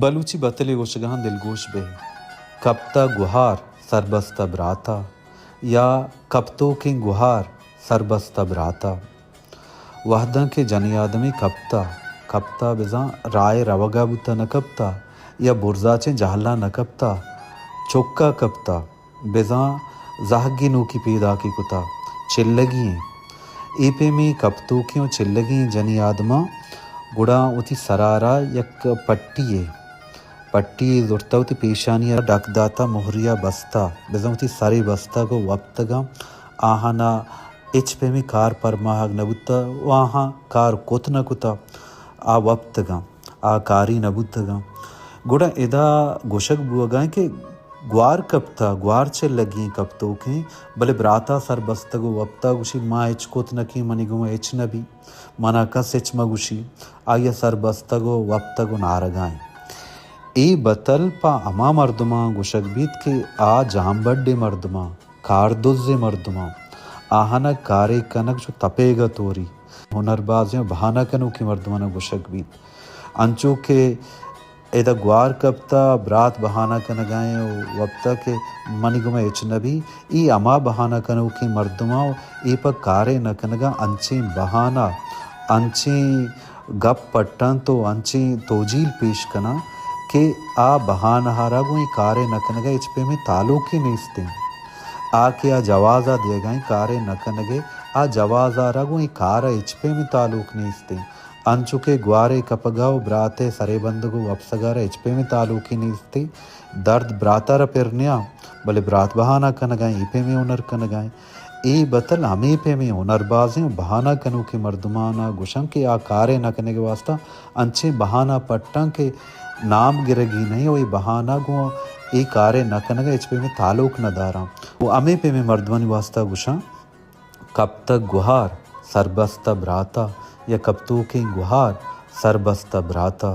بلوچی بتلے گوشگاں، دلگوش بہ۔ کپتہ گہار سربستہ براتا، یا کپتوکیں گہار سربستہ براتا۔ وہداں کہ جنی آدمے کپتہ، کپتہ بزاں راہ ء روگا بوتہ نہ کپتہ، یا برزا چہ جہلا نہ کپتہ، چکا کپتہ، بزاں زہگے نوکی پیداکی کتہ، چلگی ایں۔ اے پیمیں کپتوکیں و چلگیں جنی آدماں گڑا وتی سرا را یک پٹی یے، پٹی یے زرتہ، وتی پیشانی ء ڈک داتہ، مہری ء بستہ، بزاں وتی سرے بستگ و وپتگاں۔ آہانا ہچ پیمیں کار پرماہگ نہ بوتہ و آہاں کار کت نہ کتہ، آ وپتگاں، آ کاری نہ بوتگاں۔ گڑا ادا گوشگ بوگا کہ گوار کپتہ، گوار چلگی ایں کپتوکیں، بلے براتا سر بستگ و وپتہ، گوشی ما ہچ کت نہ کیں، منی گوما ہچ نہ بی، منا کس ہچ مہ گوشی، آئی ء سر بستگ و وپتگ و نارگا ایں۔ اے بتل پہ ہما مردماں گوشگ بیت کہ آ جامبڈے مردماں، کاردزے مردماں، آہانا کارے کنگ چو تپیگا توری، ہنربازیں و بہانہ کنوکیں مردمانا گوشگ بیت۔ انچو کہ ادا گوار کپتہ، برات بہانہ کنگا ایں و وپتہ کہ منی گوما ہچ نہ بی، اے ہما بہانہ کنوکیں مردماں و اے پہ کارے نہ کنگا انچیں بہانہ، انچیں گپ پٹنت و انچیں توجیل پیش کناں کہ آ بہانہ ء را گوں اے کارے نہ کنگ ء ہچ پیمیں تعلقے نیست انت۔ آ کہ آ جواز ء دیگ ء ایں کارے نہ کنگ ء، آ جواز ء را گوں اے کار ء ہچ پیمیں تعلق نیست انت۔ انچو کہ گوارے کپگ ء و برات ء سرے بندگ و وپسگ ء را ہچ پیمیں تعلقے نیست انت۔ درد برات ء را پر نیاں، بلے برات بہانہ کنگ ء ایں، اے پیمیں ہنر کنگ ء ایں۔ اے بتل ہمے پیمیں ہنربازیں و بہانہ کنوکیں مردماناں گوشاں کہ آ کارے نہ کنگ ء واستہ انچیں بہانہ پٹاں کہ نام گرگی نہ ایں و اے بہانہ گوں اے کارے نہ کنگ ء ہچ پیمیں تعلق نہ داراں۔ و ہمے پیمیں مردمانی واستہ گوشاں، کپتگ گہار سربستہ براتا، یا کپتوکیں گہار سربستہ براتا۔